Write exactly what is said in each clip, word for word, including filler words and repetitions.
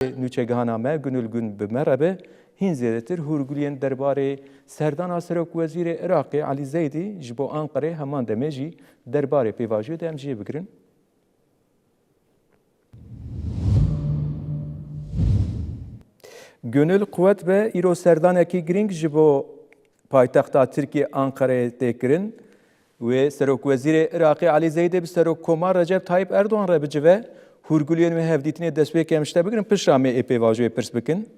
nûçegihana me Gunul Gun bi me re be, hîn zêdetir hûrguliyên derbarê serdana Serokwezîrê Iraqê Elî Zeydî ji bo Anqerê heman demê jî derbarê pêvajoyê de em cihê bigirin. Gunul, quwet be, îro serdanekî girîng ji bo paytexta Tirkiyê Anqereyê tê kirin. Wê Serokwezîrê Iraqê Elî Zeydê bi Serokkomar Recep Tayyip Erdogan re bicive, hûrguliyên wê hevdîtinê destpêkê em ji te bigirin, piştre em ê pêvajoyê pirs bikin.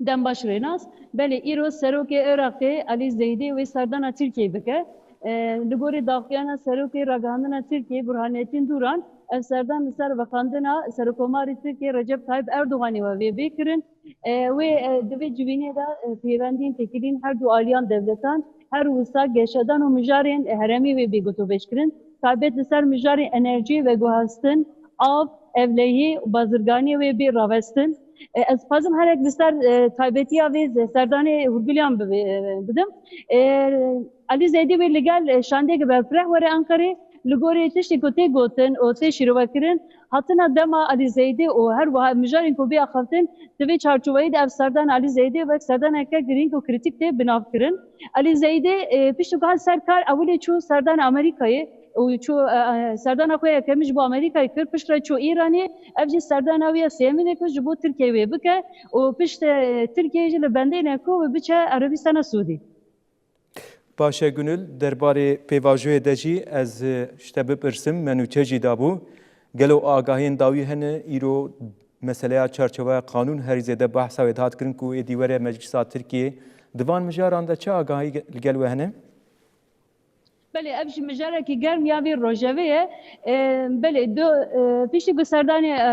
Dem baş Rênas. Belê, îro Serokê Iraqê Elî Zeydê wê serdana Tirkiyeyê bike. E, li gorî daxuyana Serokê Ragihandina Tirkiyeyê Burhanettin Duran, ev serdan li ser vexandina Serokkomarê Tirkiyeyê Recep Tayyip Erdoganê ve vê bê kirin. E, wê, e, di vê civînê de, e, pêwendiyên têkilîn her du aliyan dewletan, her wisa geşedan û mijarên herêmî wê bê gotûbêj kirin. Taybet li ser mijarên enerjiyê, veguhestin, av, ewlehî û bazirganiyê wê bê ravestin. E, ez dixwazim herek li ser, e, taybetiya vê serdanê hûrgiliyan bi-, e, bidim. E, Elî Zeydî wê li gel, e, şandiyeke berfireh were Enqerê. Li gorî tiştê ku tê gotin û tê şîrovekirin, hatina dema Elî Zeydî û her wiha mijarên ku bê axaftin, di vê çarçoveyê de ev serdana Elî Zeydî wek serdaneke girîng û krîtîk tê binavkirin. Elî Zeydî, e, piştî ku hat ser kar, ewilê çû serdana Amerîkayê û çû, e, e, serdana xwe yekemîn ji bo Amerîkayê kir, piştre çû Îranê, ev jî serdana wê ya sêyemîn e ku ji bo Tirkiyeyê wê bike û piştre, e, Tirkiyeyê jî li bendê ne ku wê biçe Erebistana Sûdî. Baş e Gunul, derbarê pêvajoyê de jî ez, e, ji te bipirsim, me nûçe jî dabû. Gelo agahiyên dawî hene, îro meseleya çarçoveya qanûn herî zêde behsa wê dihat kirin ku êdî were Meclisa Tirkiyê. Di van mijaran de çi agahî ge-, li gel we hene? Belê, ev jî mijarekî germ ya vê rojevê ye. E, belê, do, e, piştî ku serdanê, e,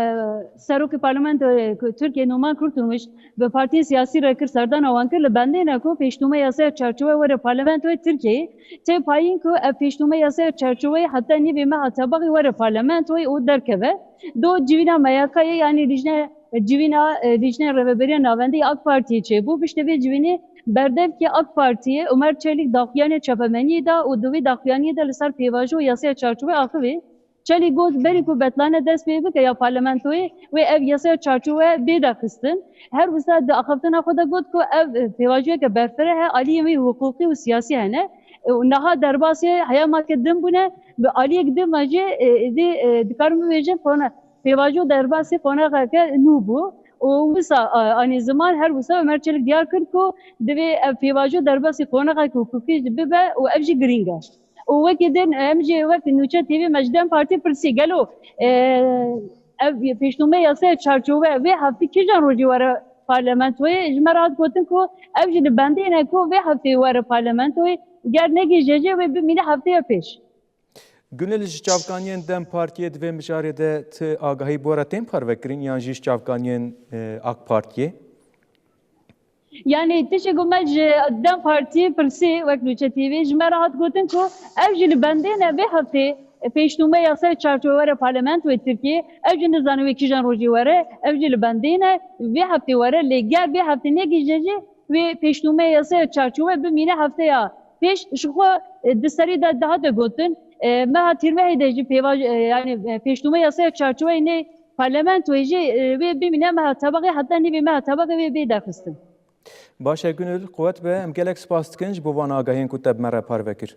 Serokê Parlamentoyê ku Tirkiyê Numan Kurtulmuş bi partiyên siyasî re kir, serdana wan kir, li bendê ne ku pêşnûme yasaya çarçowe were Parlamentoyê Tirkiyeyê. Tê payîn ku ev pêşnûme yasaya çarçoweyê heta nîvê meha Tebaxê were Parlamentoyê û derkeve. Do civîna M Y K'yê, yanî Lijne, civîna, e, Lijne Rêveberiya Navendî ya AK Partiyê çêbû. Piştî vê civînê berdevkê AK Partiyê Omer Çelik daxuyaniyê çapemeniyê da û di wê daxuyaniyê de li ser pêvajo û yasaya çarçowe axivî. Çelîk got, berî ku betlane dest pê bike ya parlamentoyê, wê ev yasaya çarçowe bê derxistin. Her wisa di axaftina xwe de got ku ev, e, pêvajoyeke berfireh e, aliyên wê hiqûqî û siyasî hene. E, û niha derbasê heyamake din bûne, bi aliyek din ve jî, e, êdî, e, dikarim bibêjim, qona-, pêvajo derbasê qonaxeke nû bû. Û wisa, e, anî ziman, her wisa Ömer Çelik diyar kir ku divê ev pêvajo derbasî qonaxeke hiqûqî jî bibe û ev jî girîng e. Û wekî din, em jî wek Nûçe T V me ji DEM Partî pirsî, gelo, e, ev pêşnûme yasaya çarçowe vê heftî kîjan rojî were parlamentoyê? Ji me re hat gotin ku ev jî li bendê ne ku vê heftê were parlamentoyê, ger negihîje jê wê bimîne hefteya pêş. Gunil, ji çavkaniyên DEM Partiyê di vê mijarê de ti agahî bi we re tên parvekirin yan jî ji çavkaniyên, e, AK Partiyê? Yanî tiştê ku me ji DEM Partiyê pirsî, wek Nûçe T V, ji me re hat gotin ku ev jî li bendê ne vê heftê pêşnûme yasaya çarçowe were parlamentoyê Tirkiyê, ev jî nizane wê kîjan rojî were, ev jî li bendê ne, vê heftê were, lê ger vê heftê negihîje jî wê pêşnûme yasaya çarçowe bimîne hefteya pêş. Ji xwe, e, di serî de dihate gotin, e, meha Tîrmehê de jî pêvajo, e, yanî, e, pêşnûme yasaya çarçowe yê nê parlamentoyê jî, e, wê bimîne meha Tebaxê, heta nîvê meha Tebaxê wê bê derxistin. Baş e Gunil, quwet be, em gelek spas dikin ji bo van agahiyên ku te bi me re parve kir.